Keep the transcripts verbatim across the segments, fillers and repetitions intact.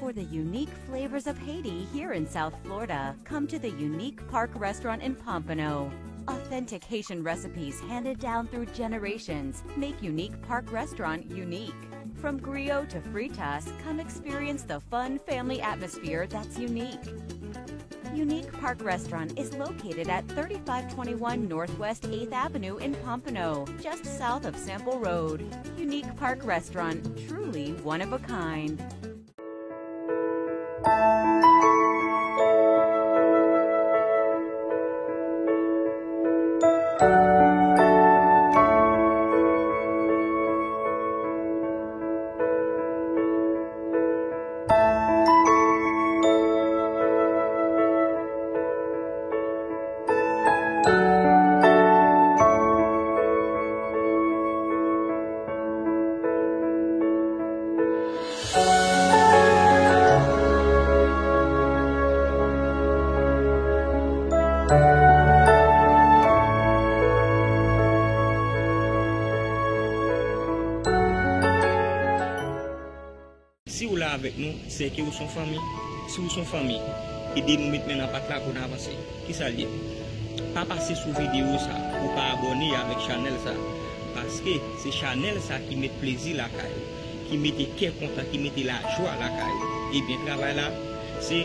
For the unique flavors of Haiti here in South Florida, come to the Unique Park Restaurant in Pompano. Authentic Haitian recipes handed down through generations make Unique Park Restaurant unique. From griot to fritas, come experience the fun family atmosphere that's unique. Unique Park Restaurant is located at thirty-five twenty-one Northwest eighth Avenue in Pompano, just south of Sample Road. Unique Park Restaurant, truly one of a kind. Si w la avèk nou, se ke w s on fanmi. Si w s on fanmi, ede nou met men nan pat la pou n avanse. Kisa l ye? Pa pase sou videyo sa pou w pa abòne avèk chanèl sa, paske se chanèl sa ki met plezi lakay ou, ki mete kè kontan, ki mete lajwa lakay ou. Ebyen, travay la, se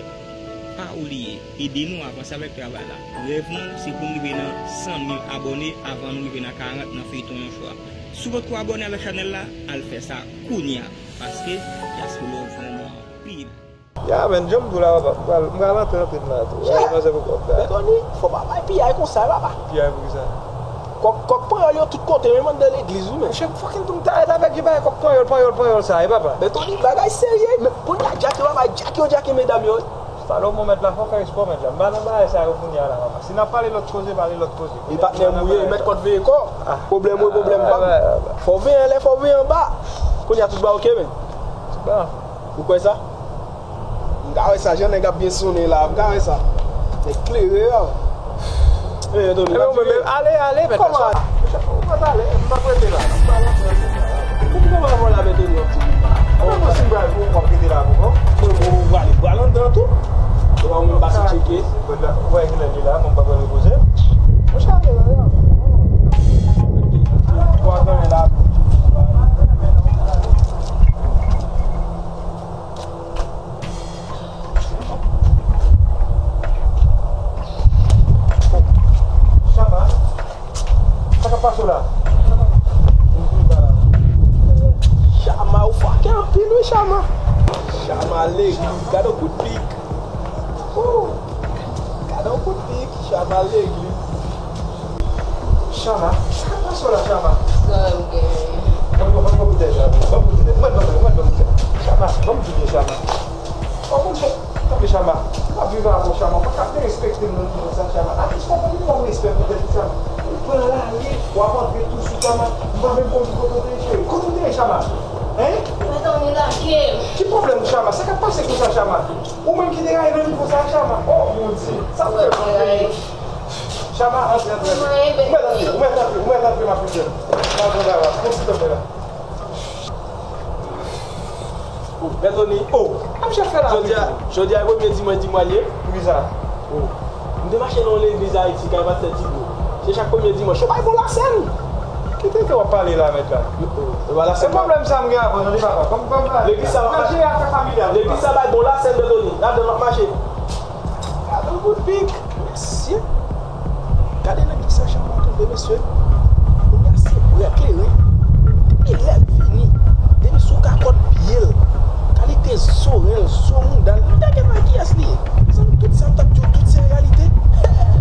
pa ou li ye. Ede nou avanse avèk travay la. Rèv nou, se pou n rive nan san mil abòne avan nou rive nan karant nan feyton yon chwa. Si w potko abòne avèk chanèl la, al fè sa kounye a. Paske dyaspora w vrèman anpil. Ya, men, jan m di w la, papa, m pral, m pral antre, antre m la tou. Ya, panse pou kòb la. Men Tony, fò pa bay piyay konsa, papa. Piyay pou kisa? Kòk, kòk panyòl yo tout kote, menm anndan legliz, wi, men. Monchè, fucking tou m ta ret avèk vye bagay kòk panyòl, panyòl, panyòl sa, e papa. Men Tony, bagay serye, men kounye a, djake yo pa bay, djake yo djake medam yo, wi. Salòp, mwen mèt la, fò fè respè w mèt la. M pa nan bagay sa yo kounye a la, papa. Si n ap pale lòt koze, pale lòt koze. E patnè m ou ye, mèt kont veye kò. Pwoblèm ou, pwoblèm pa m. Fò w veye anlè, fò w veye anba. Kounye a tout ba oke, men. Tout ba. Ou kwè sa? M ka wè sa, jan nèg ap byen sonnen la, m ka wè sa. Nèg klere, yo. E, Tony, ale, ale, mèt la. Kòman? Ou pa t ale, m ap rete la. Ou koupe m avè w la, men Tony, yon ti minit. Mwen, mwen, si m pral pou w, w ap rete la pou kò. Mwen, mwen, ou pral, ou pral anndan tou. Ou pa menm pase tcheke. Ou wè kilè li la, mwen pa pral repoze. Mwen chale la, yo. Ou a gagné la. Chama, sa k ap pase w la? Chama, ou fake anpil wi, Chama. Chama legliz, gade yon kout pik. Ooh. Gade yon kout pik, Chama legliz. Chama, sa k ap pase w la, Chama? Sa w gen? Ban m, ban m, ban m boutèy sa. Ban m boutèy. Mwen, ban m, mwen, ban m boutèy. Chama, ban m di byen, Chama. Ou konn fè, tanpri, Chama. M ap viv avè w, Chama. Ou pa ka derespekte m nan nivo sa, Chama. Atis, fò w gen yon respè pou tèt ou, Chama. Ou pran lari, w ap antre tou sou Chama. M pa menm konn ki kote w te ye, cheri. Kote w te ye, Chama? Hein? Mwen, Tony, lage m. Ki pwoblèm ou, Chama? Sa k ap pase konsa, Chama? Ou menm ki te rayi nan nivo sa a, Chama? Oh, Bondye. Sa fè m ap rayi. Chama, antre, antre, antre. Ou mèt antre, ou mèt antre, ou mèt antre, m ap pran. M ap pran bagay. Pran ti tan la. Mèt Tony. Oh, a, misye fè la. Jodi a, jodi a, e premye dimanch di mwa l ye. Poukisa? Oh. M te mache nan yon legliz Ayiti, kay pastè Tibo. Se chak premye dimanch, yo bay bon lasèn. Ki tenten w ap pale la, mèt la? Yo, oh, yo bay lasèn. Se pwoblèm sa m gen avè w, tande papa. Ban m, ban m pale. Legliz sa, nan jere afè familyal. Legliz sa bay bon lasèn, mèt Tony. Ladan m ap mache. Gade yon bout pik. Mesye. Gade nan ki sa Chama tonbe, mesye. Kounye a se bwè kleren. Depi lè l vini, depi sou kakòt pye l, kalite zo ren l, zo mouda l, m ta gen pa kiyès li ye. Mezanmi, tout sa m t ap di w, tout se reyalite.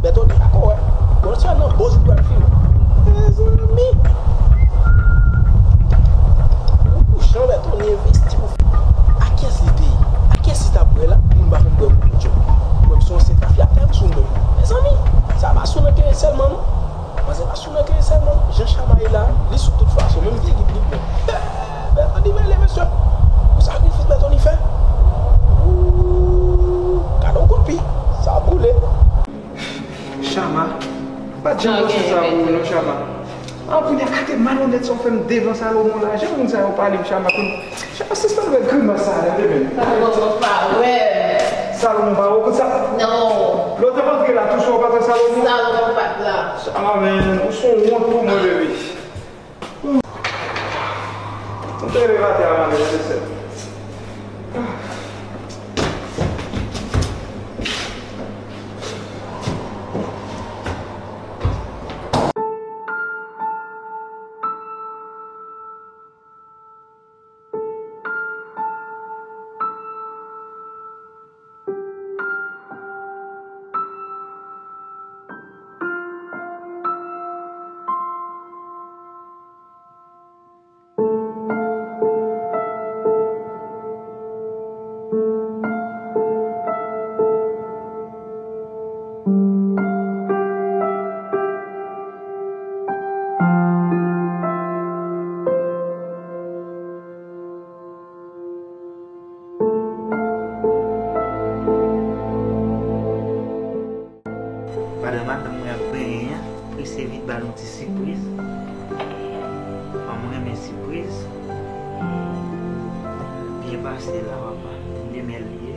Bètoni, dakò, wè. Bon, se nan boz li pral fini. Mezanmi. Ou jan Bètoni envesti pou fè. A kiyès li te ye? A kiyès li t ap bwè la? Moun pa konn bwè pou moun djòb. Mwen, m se yon sentafyatè, m sou menm. Mezanmi, sa pa sou nan kenyen sèlman, non. Mwen, se pa sou nan kenyen sèlman. Jan Chama ye la, li sou tout fason. Menm vye gid li pran. Bètoni mele, mesye. Pou sakrifis Bètoni fè. Ooh, gade yon kout pi. Sa boule. Chama, pa t janm panse sa pou ou non, Chama. An, kounye a, gade malonèt sa w fè m devan Salomon la. Jan moun sa yo pale m, Chama, kounye a, Chama, sispann fè grimas sa, tande, men. Sa fè bon, bon, pa Ah, man, ou se yon wont pou mwen, baby. Ou te leve atè a, man, se sèl. Pandan madanm mwen ap benyen an, prese vit ba l yon ti sipriz. Fanm renmen sipriz. Byen pase la, papa. Demen l ye.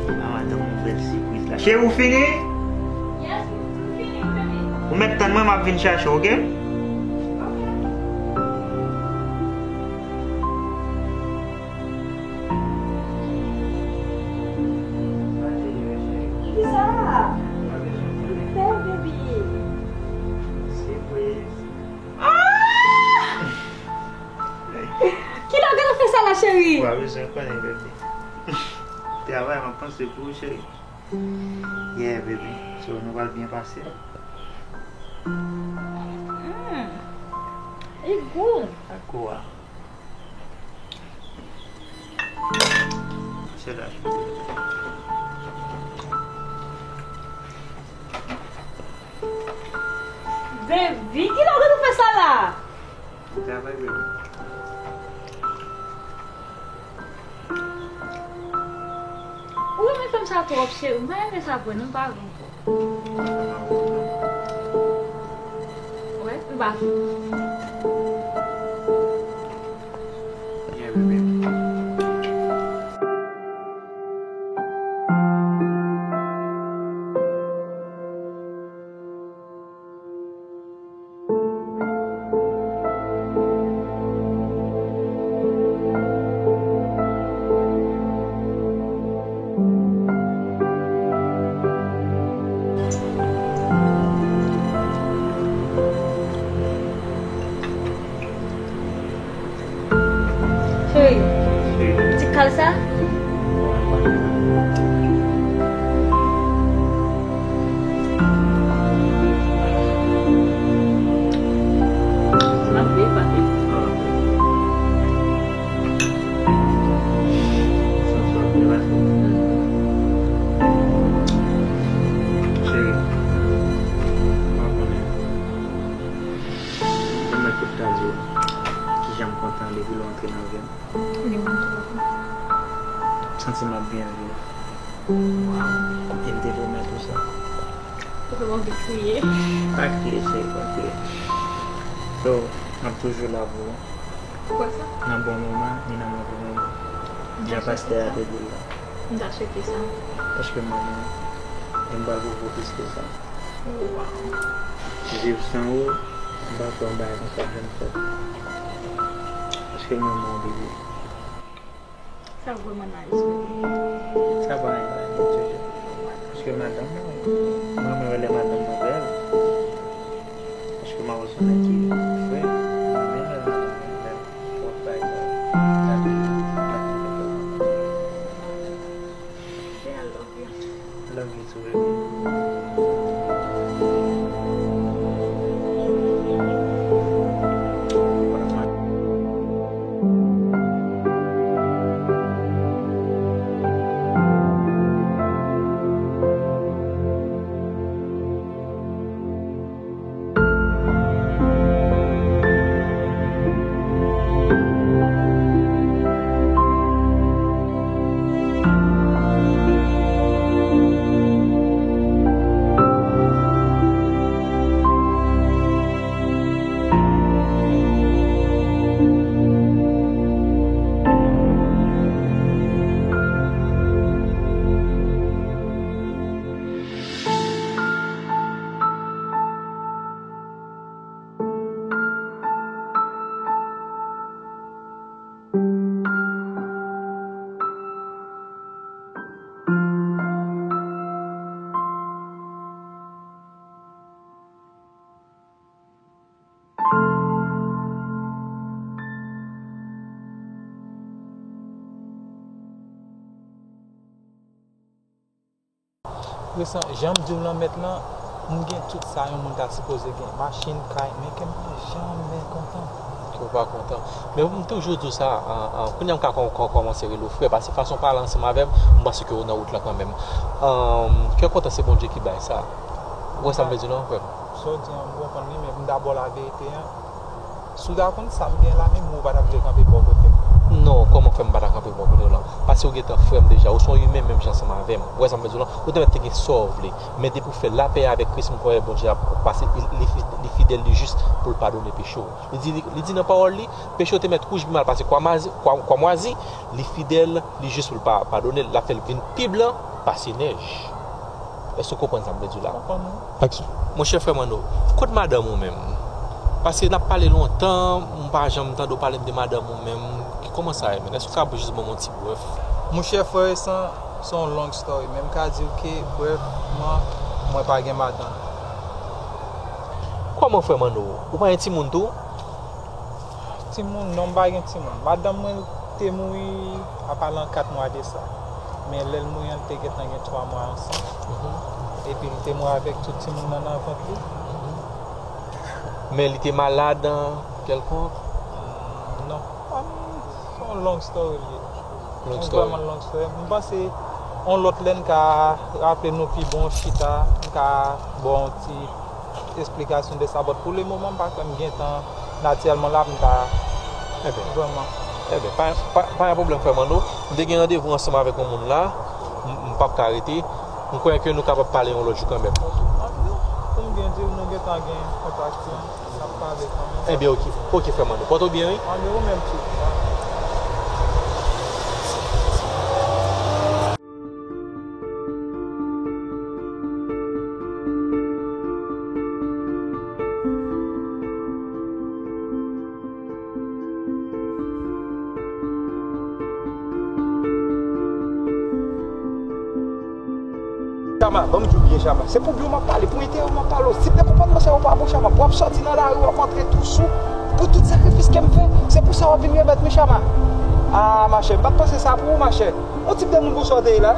A, madanm, yon bèl sipriz la. Cheri, ou fini? Yes, m fini, baby. Ou mèt tann mwen, m ap vin chache w, oke? Oke. Kisa? Fè, baby. Sipriz. Ah! Kilè w gentan fè sa la, cheri? Ou pa bezwen konnen, baby. Travay, m ap panse pou ou, cheri. Yeah, baby. So, nou pral byen pase. Hmm. Li gou. Ak ou a. Se la. Baby, kilè w gentan fè sa la? Travay, baby. Ou renmen fè m sa twòp, cheri. M pa renmen sa vre, non, m pa vre. Wè, m pa vre. Yeah, baby. Cheri, ti kal sa? M ap byen pase. Cheri, m pa konnen. Mwen mèt tout ta di w kijan m kontan depi lè w antre nan vi m. Li bon twòp. M santi m ap byen viv. Waw. E m te pwomèt ou sa. Ou fè m anvi kriye. Pa kriye, cheri, pa kriye. So, m ap toujou la pou ou. Ou kwè sa? Nan bon moman, ni nan move moman. Jan pastè a te di l la. M ta swete sa. Paske m renmen w. E m pral pou ou plis ke sa. Oh, wow. Viv san ou, m pa kwè yon bagay konsa ap janm fèt. Paske m renmen w, baby. Sa vrèman nice, baby. Sa pa anyen, pa anyen, tchè, tchè. Paske madanm mwen, mwen renmen wè lè madanm mwen bèl. Paske m ap wè se yon nèg ki fre, mwen renmen lè madanm mwen bèl. Twòp bagay. Sa toujou, sa toujou fè m kontan. Baby, I love you. Love you too, baby. Jan m di w lan, mèt lan, m gen tout sa yon moun ta sipoze gen. Machin, kay, men kè m pa janmen kontan. Ke w pa kontan. Men m toujou di w sa, an, an, kounye a m ka kò-, kò-, kòmanse rele w frè, paske fason w pale ansanm avè m, m panse ke w nan wout lan kanmenm. An, kè kontan se Bondye ki bay sa. Ou wè sa m vle di w lan, frè m? Sa w di an, m konprann li, men m dabò laverite an. Si w ta konn sa m gen la, menm ou pa t ap vle kanpe bò kote m. Non, kòman fè m pa ta kanpe bò kote w lan? Paske w gentan frè m deja, ou se yon imen menm jan ansanm avè m. Ou wè sa m vle di w lan? Ou te mèt te gen sa w vle. Men depi w fè lapè avèk Kris, m kwè Bondye ap pase, li, li fi-, li fidèl, li jis pou l padone peche w. Li di, li, li di nan pawòl li, peche w te mèt wouj pi mal pase kwamwazi, kwa-, kwamwazi, li fidèl, li jis pou l pa, padone l, l ap fè l vin pi blan pase nèj. Èske w konprann sa m vle di w la? Aksyon. Monchè frè Manno, kot madanm ou menm? Paske n ap pale lontan, m pa janm tande w pale m de madanm ou menm. Kòman sa ye menm? Èske w ka jis ban m yon ti brèf? Monchè frè, se yon, se yon long story, men m ka di w ke brèfman, mwen pa gen madanm. Kòman frè Manno? Ou pa gen timoun tou? Timoun, non, m pa gen timoun. Madanm mwen te mouri apa lan kat mwa de sa. Men lè l mouri an, li te gentan gen twa mwa ansent. Mhm. Epi li te mouri avèk tout timoun nan nan vant li. Mhm. Men li te malad, an, kèlkonk? Non. An, se yon long story li ye. Long story. Vrèman long story. M panse yon lòt lè n ka raple nou pi bon chita, m ka ba w yon ti esplikasyon de sa, but pou le moman, m pa kwè m gen tan natirèlman la pou m ta vrèman. Enben, pa, pa, pa gen pwoblèm, frè Manno. M te gen randevou ansanm avèk yon moun la. M, m p ap ka rete. M kwè ke nou kapab pale yon lòt jou kanmenm. Anpil, pou m byen di w, nou gentan gen kontak, n ap pale kanmenm. Enben, oke. Oke, frè Manno. Pòte w byen, wi. Anpil, ou menm tou. Chama, ban m di w byen, Chama. Se pou byen w m ap pale, pou enterè w m ap pale w. Si m te konprann konsa, yo pa bon, Chama. Pou w ap sòti nan lari, w ap antre tou sou. Pou tout sakrifis ke m fè, se pou sa w ap vin remèt mwen, Chama. Ah, machè, m pa t panse sa pou ou, machè. Yon tip de moun konsa w te ye la?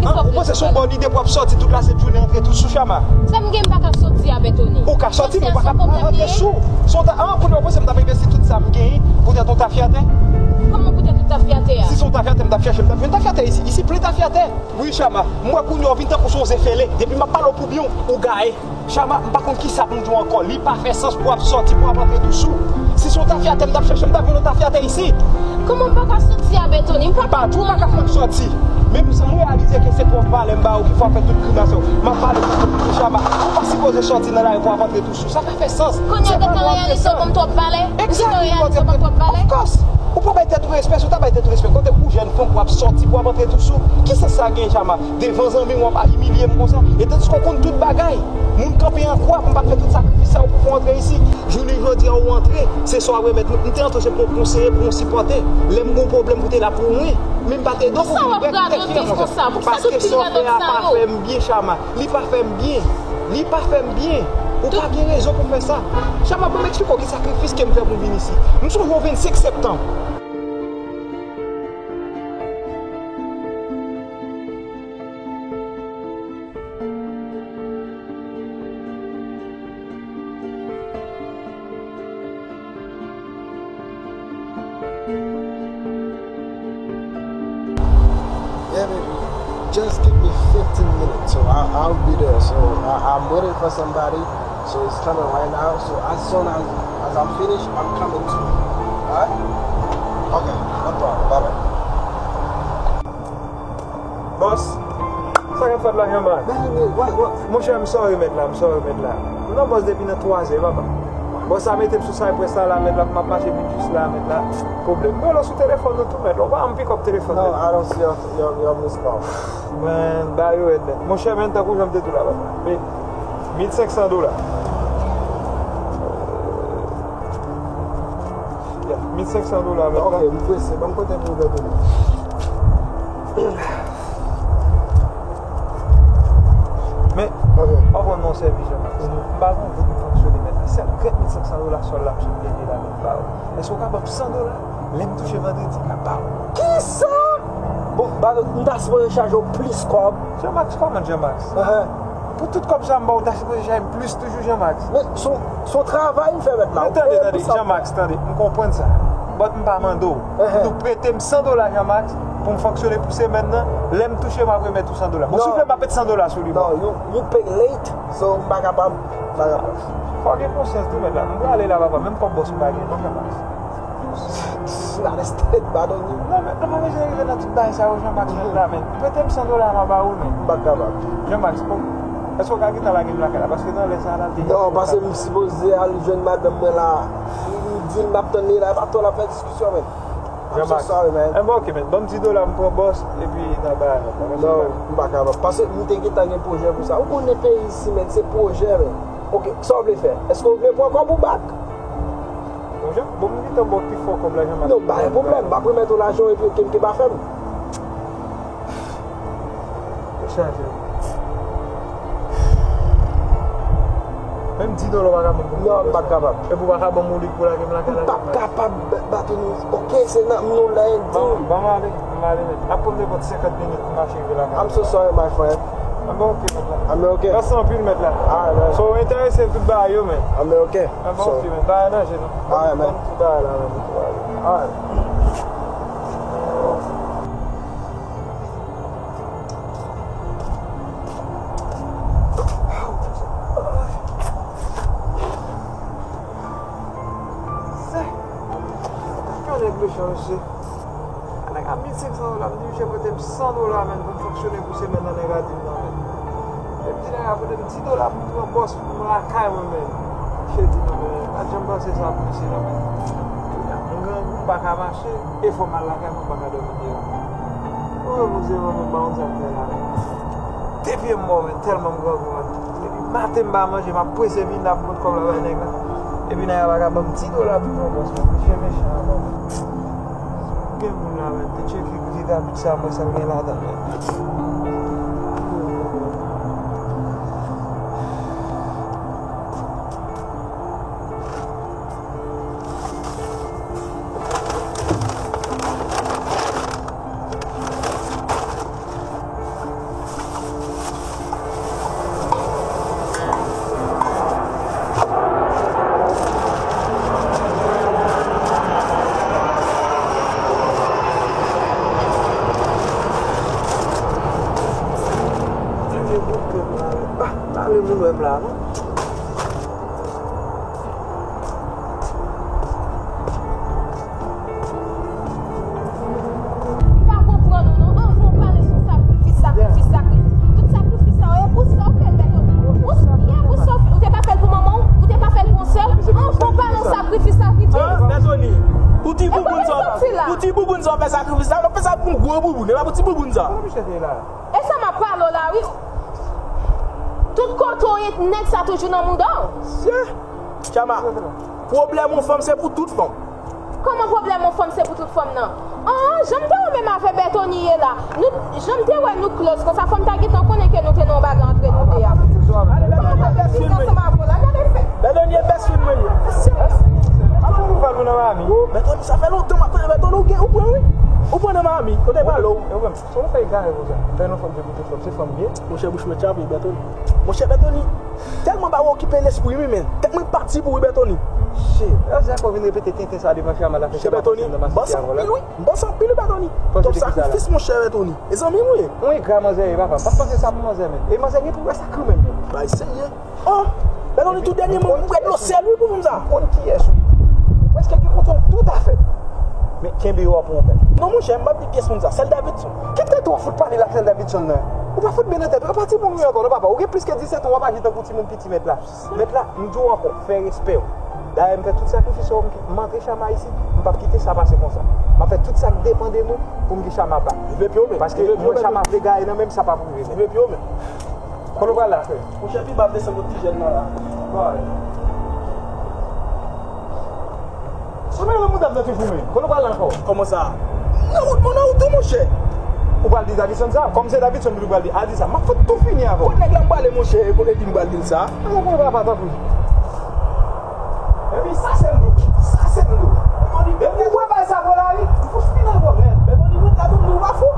An, ou panse se yon bòn ide pou w ap sòti tout lasent jounen antre tou sou, Chama? Sa m gen, m pa ka sòti a, Bètoni. Ou ka sòti, men ou pa ka antre sou. Si w ta, an, kounye a w panse m t ap envesti tout sa m genyen poutèt yon tafyatè? Kòman poutèt yon tafyatè a? Si se yon tafyatè m t ap chèche, m t ap jwenn tafyatè isi. Isi plen tafyatè. Wi, Chama, m wè kounye a w vin tankou se yon ze fele. Depi m ap pale w pou byen, ou gaye. Chama, m pa konn kisa pou m di w ankò. Li pa fè sans pou w ap sòti, pou w ap antre tou sou. Si se yon tafyatè m t ap chèche, m t ap jwenn yon tafyatè isi. Kòman m pa ka sòti a, Bètoni? M pa konprann. M pa di w pa ka fè m sòti. Men m, m reyalize ke se twòp valè m ba ou ki fè w ap fè tout grimas yo. M ap pale pou Chama. Ou pa sipoze sòti nan lari pou w ap antre tou sou. Sa pa fè sans. Kounye a gentan reyalize w ban m twòp valè? Egzakteman. Ou gentan reyalize w ban m twòp valè? Of course. Ou pa bay tèt ou respè, si w ta bay tèt ou respè, kote pou jèn fanm pou w ap sòti, pou w ap antre tou sou. Ki sans sa gen, Chama? Devan zanmi w ap imilye m konsa. E tandiske w konn tout bagay. Moun kanpe an kwa pou m pa t fè tout sakrifis sa yo pou fè w antre isi. Jounen jodi a ou antre, se sa w ap remèt mwen. M te antre se pou yon konseye, pou yon sipòte. Lè m gen yon pwoblèm pou w te la pou mwen. Men m pa t ede w pou w vin brèk tèt fè konsa. Paske sa w fè a pa fè m byen, Chama. Li pa fè m byen. Li pa fè m byen. Ou pa gen rezon pou w fè sa. Chama, ban m eksplike w ki sakrifis ke m fè pou m vin isi. M sonje yon vennsenk septanm. Yeah, baby. Just give me fifteen minutes, so I, I'll be there. So I, I'm waiting for somebody, so it's coming right now. So as soon as, as I'm finished, I'm coming to you. Alright? Okay, no problem. Bye bye. Bòs, sa k ap fèt la, Chama? Monchè, m sorry, mèt la, m sorry, mèt la. M nan bòs depi nan twazè, papa. Bòs la mete m sou Cypress la, la, mèt la, m ap mache vin jis la, mèt la. Pwoblèm. M rele w sou telefòn ou tou, mèt la. Ou pa janm pick up telefòn, mèt la. No, I don't see your, your, your missed call. Mwen, ba yo rèd nèt. Monchè, men tankou jan m te di w la, papa. Mil senk san dola. Yeah, mil senk san dola, mèt la. Ok, m prese. Ban m kote pou w vin. Men, w ap rann mwen yon sèvis, Jean-Marc. M pa gen anvi pou fonksyone, mèt la. Sèl trant mil senk san dola sòl la, m sot genyen la, mèt la. Èske w ka ban m san dola? Lè m touche vandredi, m ap ba w. Kisa? Bon, Ba, m ta sipoze chaje w plis kòb. Jean-Max, kòman Jean-Max? Ahan. Pou tout kòb sa m ba w, w ta sipoze chaje m plis toujou, Jean-Max. Men, se yon, se yon travay m fè mèt la. Men tande, tande, Jean-Max, tande, m konprann sa. But m pa mande w. Ahan. Nou prete m san dola, Jean-Max, pou m fonksyone pou semèn nan. Lè m touche, m ap remèt ou san dola. Bon, non. Silvouplè, m ap met san dola sou li. Non, you, you pay late, so m pa kapab, m pa kapab. Fò w gen konsyans tou, mèt la. M prale la, papa, menm kòb bòs m pa gen, non, Jean-Max. Not a state, ba, Tony. Non, men, non, men, jan rive nan tout bagay sa yo, Jean-Max, men la, men. Prete m san dola, m a ba ou l, men. M pa kapab. Jean-Max, bon, èske w ka gentan lage m lakay la? Paske nan lè sa a, la, l te... Non, paske m sipoze al jwenn madanm mwen la. M di l m ap tann li la, e pa t wè l ap fè diskisyon, men. I'm so sorry, man. Jean-Max. Enben, ok, men. Ban m dis dola, m pran bòs, epi n a bay ankò. Non, m pa kapab. Paske m te gentan gen pwojè pou sa. Ou konnen peyi isi, men, se pwojè, men. Ok, sa w vle fè? Èske w vle pran kòb ou back? Bon, Jean, bon, m gentan ba w pi fò kòb la, Jean-Max. Non, pa gen pwoblèm. M ap remèt ou lajan w epi ok, m kenbe afè m. Ou chaje. Menm dis dola w pa ka ban m pou... Non, m pa kapab. Epi w pa ka ban m yon lig pou lage m lakay la? M p ap kapab, ba, ba, Tony. Ok, se nan nou la, di. Ban m, ban m ale, ban m ale, mèt. Ap pran m nenpòt senkant minit pou m mache rive lakay la. I'm so sorry, my friend. Enben, ok, mèt la. Enben, ok. Mèsi anpil, mèt la. Alright, man. So, w enterese tout bagay yo, men. Enben, ok. Enben, ok, men. Bagay nan je nou. Alright, man. Tout bagay la, men. Alright. Yon nèg mechan, mesye. Nèg a mil senk san dola, m di misye prete m san dola, men, pou m fonksyone pou semèn nan, nèg a di m non, men. Epi di nèg a prete m dis dola pou m pran bòs pou m lakay mwen, men. Misye di non, men, m pa t janm panse sa pou misye non, men. Kounye a, m grangou, m pa ka mache, e fò m al lakay mwen, m pa ka dòmi deyò. O, Bondye, mwen menm, m pa konn sa m fè la, men. De pye m mò, men, tèlman m grangou, men. Depi maten m pa manje, m ap prese vin la pou m pot kòb la bay nèg la. Epi nèg la pa ka ban m dis dola pou m pran bòs, men. Misye mechan ankò, men. Gen moun la, men, te tcheke vye dabit sa, m wè sa l gen ladan l, men. Tande bout pèp la, men. Ah, pa vle moun wè m la, non. M pa konprann ou non. Anvan w pale sou sakrifis, sakrifis, sakrifis. Tout sakrifis sa yo, e pou sa w fè l, Bètoni. Ou, yeah, pou sa w fè l. Ou te ka fè l pou manman w, ou te ka fè l pou yon sè w. Anvan w pale w sakrifis, sakrifis. Ah, Bètoni, pou ti bouboun sa w fè, pou ti bouboun sa w fè sakrifis la, w ap fè sa pou yon gwo bouboun, e pa pou ti bouboun sa. E sa m ap pale w la, wi. Tout kote w ye, nèg sa toujou nan mouda w. Chama, pwoblèm yon fanm se pou tout fanm. Kòman pwoblèm yon fanm se pou tout fanm nan? An, jan m te wè menm avè Bètoni ye la, nou, jan m te wè nou close konsa, fò m ta gentan konnen ke nou te nan yon bagay antre nou de a. Kòman w fè biznis ansanm avè w la? Gade fè. Bètoni e best friend mwen ye. Ap fè nouvel ou nan Miami? Bètoni, sa fè lontan m ap tande Bètoni, ou gen, ou pran wi. Ou pran nan Miami, kote pale w. Se yon fè egare konsa. Fè yon fanm se pou tout fanm, se fanm li ye. Monchè, bouch mwen tchape, Bètoni. Monchè, Bètoni, tèlman bagay okipe lespri m, men. Tèt mwen pati pou wi, Bètoni. Shit. Lè Zako vin repete tenten sa devan Chama la, fè Chama pase nan masisi avè w la. Bòs anpil, wi. Bòs anpil, wi, Bètoni. Twòp sakrifis, monchè, Bètoni. E zanmi m ou ye. Yon engra manzè ye, papa. M pa t panse sa pou manzè, men. E manzè gen pou wè sa kanmenm, men. Bay serye. Oh, Bètoni, tou dènyèman, m bwè dlo sèl, wi, pou moun sa. Konn kiyès ou ye. Ou prèske gen kontwòl tout afè. Men kenbe yo pou ou menm. Non, monchè, m p ap di pyès moun sa. Sèl Davidson. Kite tèt ou fout pale la, sèl Davidson nan. Ou pa fout byen nan tèt ou. E pa timoun ou ye ankò, non, papa. Ou gen plis ke disèt an, w ap aji tankou timoun piti mèt la. Mèt la, m di w ankò, fè respè w. Dayè, m fè tout sakrifis yo, m antre Chama isit, m p ap kite sa pase konsa. M ap fè tout sa k depann de mwen pou m gen Chama bak. Paske mwen, Chama vle gaye nan men m, sa p ap rive non. Kote w pral la, frè? Monchè, pi ba m desann kot ti jèn nan la. Sa w mele nan mouda m nan toujou, men. Kote w pral la ankò? Kòman sa? Nan wout mwen, nan wout ou, monchè. Ou pral di Davidson sa? Kòm se Davidson, ou pral di, al di sa. M ap fout tou fini avè w. Kot nèg la m prale, monchè, epi m pral di l sa? Mwen konn papa tankou. Epi sa se m tou. Sa se m tou. Epi ou wè bay sa pou lari? Ou fout fini avè w, men. Men bon, li mwen ta tou, ou pa fou.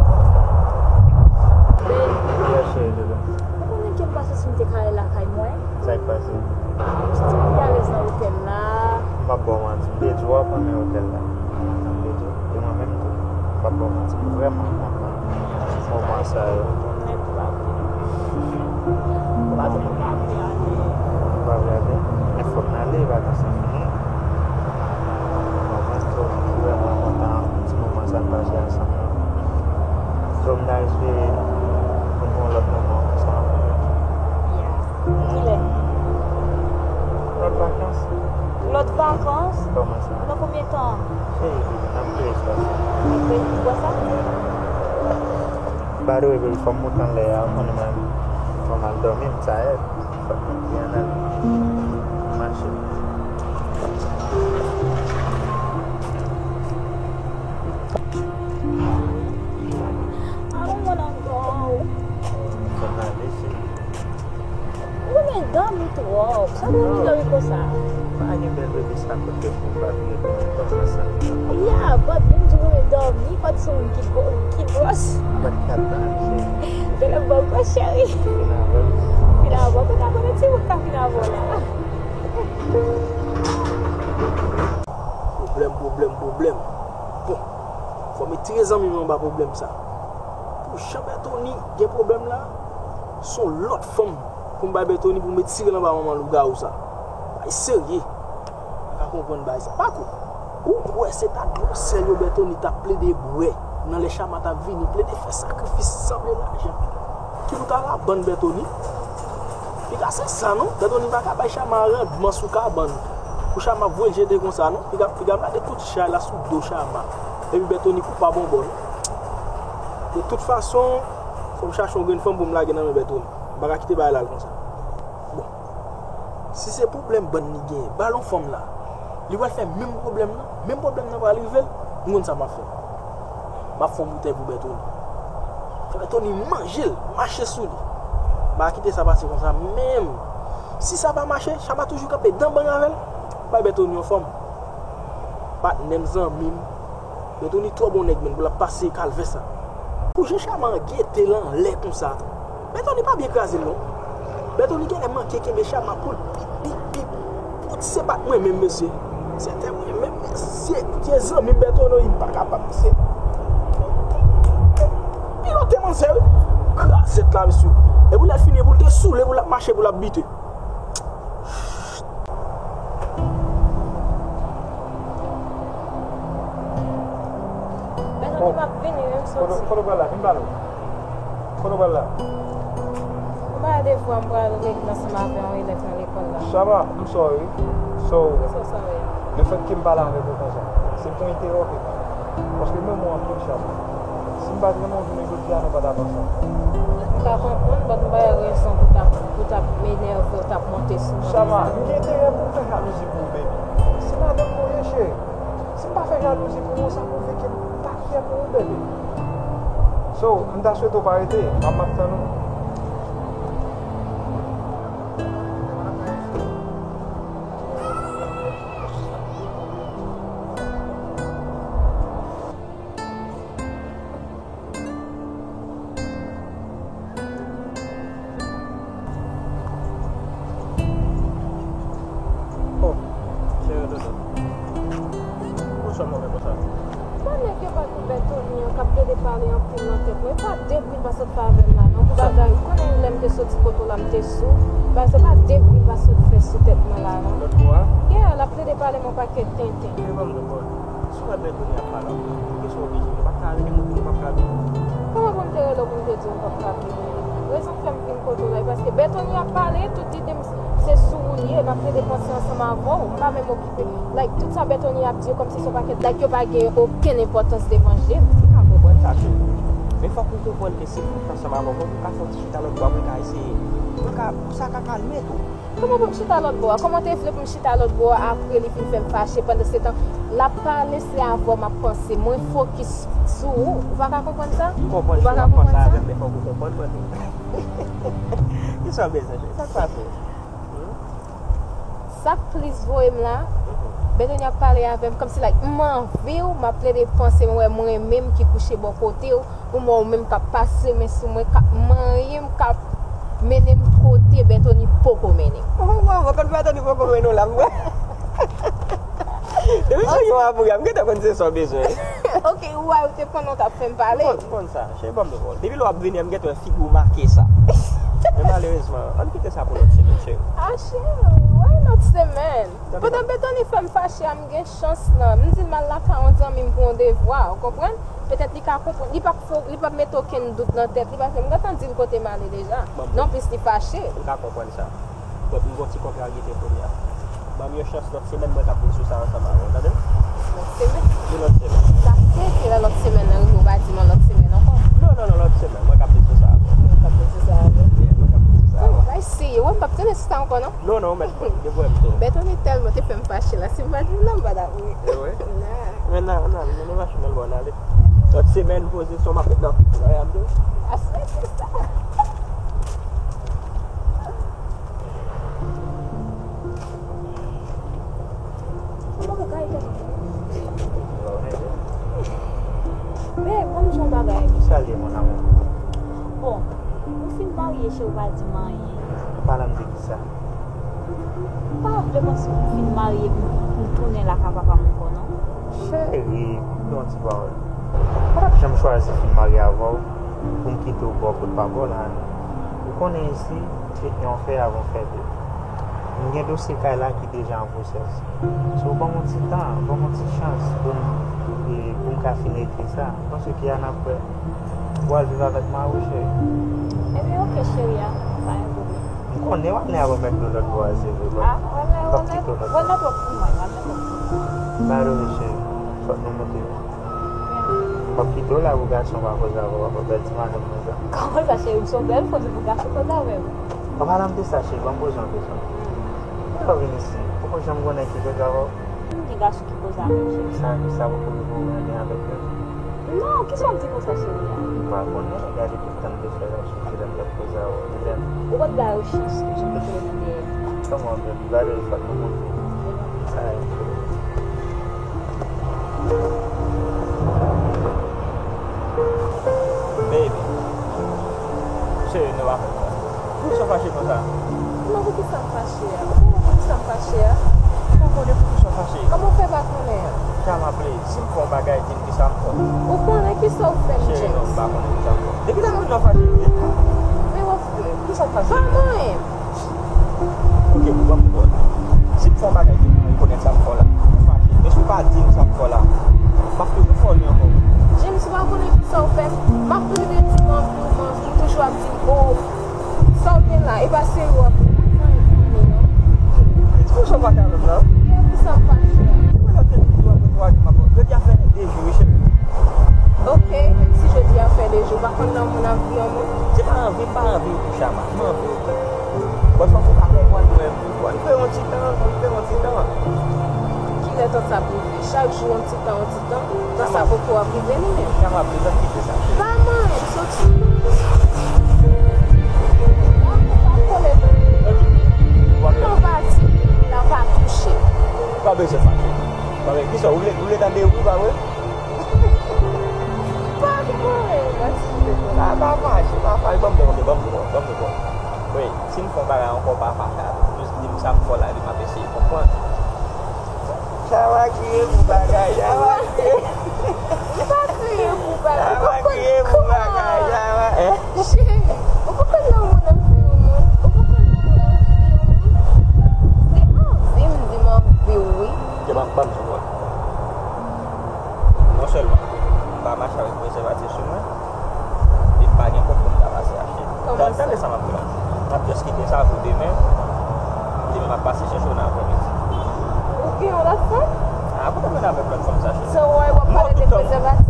Ou konnen ke m pa santi m te ka ale lakay mwen. Sa k pase? M santi m pi alèz nan otèl la. M p ap ba w manti, m te di w ap renmen otèl la. M te di w, e mwen menm tou. M p ap ba w manti, m vrèman kontan moman sa yo. Ou pa vle ale? Ou pa vle ale? Men fòk n ale, vakans lan fini. Mwen menm tou, m vrèman kontan ti moman sa n pase ansanm nan. So, m ta espere pou n gen yon lòt moman ansanm. Kilè? Lòt vakans. Lòt vakans? Kòman sa? Nan konbyen tan? Nan trèz pase. Nan trèz jou, sa? By the way, baby, fò m moute anlè a, ou konnen mwen, fò m al dòmi, m tayèd. Fò m moute anlè. Mache. I don't wanna go. Fò n ale, cheri. Ou renmen dòmi twòp. Sa dòmi dòmi konsa? Pa gen bèl bebe sa kote pou pa vire pou konsa sa. Yeah, but menm di ou renmen dòmi, fò di se yon moun ki gwo, ki gwòs. But ki ap dòmi, cheri. Bèl ap bon, cheri. Fin avè m. Fin avè m. Fin avè m, ti moun ka fin avè w la. Pwoblèm, pwoblèm, pwoblèm. Bon, fò m retire zanmi m anba pwoblèm sa. Pou jan Bètoni gen pwoblèm la, se yon lòt fanm pou m bay Bètoni pou m retire l anba manman lougawou sa. Bagay serye. M pa ka konprann bagay sa. Pa kou. Ou kwè se ta dlo sèl yo Bètoni t ap plede bwè nan lè Chama t ap vini, plede fè sakrifis, sanble lajan ki pou ta labann Bètoni? Piga se sa non, Bètoni pa ka bay Chama randman sou kabann pou Chama voye l jete konsa non. Piga, piga m lage tout chay la sou do Chama. Epi Bètoni kou pa bonbon non. De tout fason, fò m chache yon grenn fanm pou m lage nan men Bètoni. M pa ka kite bagay la al konsa. Bon. Si se pwoblèm bann li genyen, ba l yon fanm la. Li pral fè menm pwoblèm nan, menm pwoblèm nan pral rive l, m konn sa m ap fè. M ap fè yon boutèy pou Bètoni. Fè Bètoni manje l, mache sou li. M pa kite sa pase konsa menm. Si sa pa mache, Chama toujou kanpe dan bang avè l. Bay Bètoni yon fanm. Patnè m, zanmi m. Bètoni twò bon nèg menm pou l ap pase kalvè sa. Pou jan Chama an gete l anlè konsa. Bètoni pa byen kraze l non. Bètoni genlè manke kenbe Chama pou l pip, pip, pip. Pout se pa t mwen menm mesye. Se te mwen menm mesye. Vye zanmi Bètoni, wi, m pa kapab mesye. Pilote manzè wi. Krazèt la mesye. E pou lè fini, pou l te soule, pou l ap mache, pou l ap bite. Bètoni m ap vini wi, m soti. Kote w pral la? Vin pale. Kote w pral la? Mwen pa gen devwa, m pral regle ansanm avè yon elèv nan lekòl la. Chama, m sorry. So, lefètke m pale avèk ou konsa, se pou entèwòpe m. Paske m renmen w anpil, Chama. Si m pa t renmen w jounen jodi a, nou pa t ap ansanm. M ka konprann, but m pa wè rezon pou t ap, pou t ap enève w, t ap monte sou mwen konsa. Chama, m gen enterè pou m fè jalouzi pou ou, baby. Se madanm mwen ye, cheri. Si m pa fè jalouzi pou ou, sa pwouve ke m pa kyè pou ou, baby. So, m ta swete w pa rete, m ap, m ap tann ou. Oh, cheri doudou. Poukisa w move konsa? Bon, nèg yo pa kou Bètoni an k ap plede pale anpil nan tèt mwen. E pa de bri l pa sot fè avè m la non, pou bagay. Ou konnen lè m te soti kote w la, m te sou. Bagay, se pa de bri l pa sot fè sou tèt mwen la non. Lòt bò a? Yeah, l ap plede pale m yon pakèt tenten. Cheri, ban m di w, bro. Si w wè Bètoni ap pale anpil, ou kesyon oblije, nou pa t ka rele m pou nou p ap ka vini. Kòman pou m te rele w pou m te di w m p ap ka vini? Rezon k fè m vin kote w la, e paske Bètoni ap pale, tout ide m se sou ou l ye, m ap plede panse ansanm avè w, m pa menm okipe. Like, tout sa Bètoni ap di yo kòmsi se yon pakèt, like, yo pa gen okenn enpòtans devan je m. M ka konprann sa, cheri. Men fòk ou konprann ke si m ansanm avè w, mwen, m ka fè yon ti chita lòt bò, mwen ka eseye. Mwen ka, sa ka kalme tou. Kòman pou m chita lòt bò a? Kòman w te vle pou m chita lòt bò a apre li fin fè m fache? Pandansetan, l ap pale, se avè w m ap panse. Mwen fokis sou ou. Ou pa ka konprann sa? M konprann si w ap panse avè m, men fòk ou konprann mwen tou. Kisa w bezwen, cheri? Sa k pase? Hmm? Sa k plis voye m la, mhm, Bethany ap pale avè m kòmsi like m anvi w, m ap plede panse m wè mwen menm ki kouche bò kote w, ou m wè w menm k ap pase men sou mwen, k ap manyen m, k ap mennen m kote Bethany poko mennen m. Ou konprann mwen, kòm Bethany poko mennen w la, m wè. Depi se yon ap ap, m gentan konn se sa w bezwen. Ok, ou a ou te konnen w t ap fè m pale. M konn, m konn sa, cheri, ban m yon pawòl. Depi lè w ap vini, m gentan wè figi w make sa. Men malerezman, ann kite sa pou lòt semèn, cheri. Ah, cheri, why lòt semèn? Pandan Bethany fè m fache a, m gen chans lan. M di l m al lakay yon zanmi m pou yon devwa, ou konprann? Petèt li ka konprann. Li p ap fè, li p ap mete okenn dout nan tèt li, paske m gentan di l kote m ale deja. Non plis li fache. M ka konprann sa. But m gen yon ti kontraryete kounye a. Ban m yon chans lòt semèn, mwen k ap vin sou sa ansanm avè w, tande? Lòt semèn? Wi, lòt semèn. Sa fè ke lè lòt semèn nan rive, ou pa di m an lòt semèn ankò? Non, non, non, lòt semèn, mwen k ap vin sou sa avè w. Mwen k ap vin sou sa avè w. Yeah, mwen k ap vin sou sa avè w. Ay, serye, wè, m p ap tounen sou sa ankò, non? Non, non, ou mèt pran, depi w wè m tou. Bethany tèlman te fè m fache la, si m pa di l non, m pa t ap ri. E vre? Nah. Men nan, nan, mennen machin nan bò, n ale. Lòt semèn, poze son, m ap met nan pit la, y ap di. Aswè, se sa. Kòman bagay tèt ou? Babe, ban m di yon bagay. Sa l ye, mon amour? Bon, ou fin marye, cheri, ou pa di m anyen. Pale m de ki sa? M pa vle panse pou m fin marye, pou, pou m tounen lakay papa m ankò, non. Cheri, pou yon ti pawòl. M pa t ap janm chwazi fin marye avè w pou m kite w bò kot papa w la, non. Ou konnen isi, se yon fè avan fè de. M gen dosye kay la ki deja an pwosès. So, ban m yon ti tan, ban m yon ti chans pou m, e, pou m ka fin ekri sa. M panse ke ann apre, ou al viv avèk mari w, cheri. Ebyen, oke, cheri a, pa gen pwoblèm. M konnen w ap ne avè w mèt dlo lòt bò a, se vre, but m p ap kite w lòt bò. Wè, lòt bò pou mwen, wè, lòt bò pou mwen. By the way, cheri, fòk nou monte. M p ap kite w la pou gason pa koze avè w, w ap wè bèl ti madanm nan sa. Kòman sa, cheri? M se yon bèl fanm, se pou gason koze avè m. An palan de sa, cheri, ban m poze yon kesyon. Lè w vin isi, poko janm gen nèg ki koze avè w? M gen gason ki koze avè m, cheri. Sa, sa poko rive w renmen avèk yo? Non, kisa w ap di konsa, cheri a? M pa konnen, gade tout tan m te fè la, cheri, lè m t ap koze avè w, lè m... Ou pa t ba yo chans pou yo te nan dèyè m. Kòman, baby? Gade, fòk nou monte. Sa, Baby. Cheri, nou pa konprann. Poukisa w fache konsa? Non, poukisa m fache a? Ou konnen poukisa m fache a? M pa konnen poukisa w fache. Kòman w fè pa konnen an? Kama, please. Si m fè yon bagay, di m kisa m fè. Ou konnen kisa w fè m, James. Cheri, non, m pa konnen kisa m fè. Depi lè nou nan fache, men w ap fè. Kisa w fache? Pa manyen m. Ok, boo, ban m di w. Si m fè yon bagay ke m rekonèt sa m fè w la, ou fache. Men si w pa di m sa m fè w la, m ap toujou fè w li ankò. James, ou pa konnen kisa w fè m. M ap toujou te di m anvi w, m anvi w, ou toujou ap di m, o, sa w gen la, e pa serye w ap fè. Ou pa anyen pou mwen, non. Ti kouche w pa ka menm la. Kisa w fache a? Mwen la te di w ap ankouraje m ap jodi a fè de jou, wi, cheri. Ok, menm si jodi a fè de jou, ou pa konn lanmou n ap di yon moun? Se pa anvi, m pa anvi w tou, Chama. M anvi w. Bon, fòk ou pa konprann mwen. Bon, nou fè yon ti tan, nou fè yon ti tan. Kilè tan sa pou rive? Chak jou yon ti tan, yon ti tan. Tan sa poko ap rive li menm. Chama, bezwen kite sa. Pa manyen m, soti. Lanmou pa kole nan men. Ou pa pati, la pa touche. Ou pa bezwen fache. Pa bezwen, kisa, ou vle, ou vle tande wi, pa vre? Pa manyen m, mèsi. Pa, pa fache, pa fache. Ban m bon, ok, ban m bon, ban m bon. Wi, si m fè yon bagay ankò, pa fache avè m. Jis di m sa m fè w la, epi m ap eseye konprann. Chama kriye pou bagay, Chama kriye. M pa kriye pou bagay. Chama kriye pou bagay, Chama, eh? Cheri, ou pa konn lanmou nan vi yon moun. Ou pa konn lanmou nan vi yon moun. Se anvi m di m anvi w, wi. Ok, ban m, ban m di w. Non sèlman m pa mache avèk prezèvatif sou mwen, e m pa gen kòb pou m ta pase achte. Kòman sa? Tande sa m ap di w la. M ap just kite sa pou demen. Demen m ap pase chèche w nan aprèmidi. Ou gen yon lòt fanm? A, kote m jwenn avèk lòt fanm sa, cheri? So, w ap pale de prezèvatif?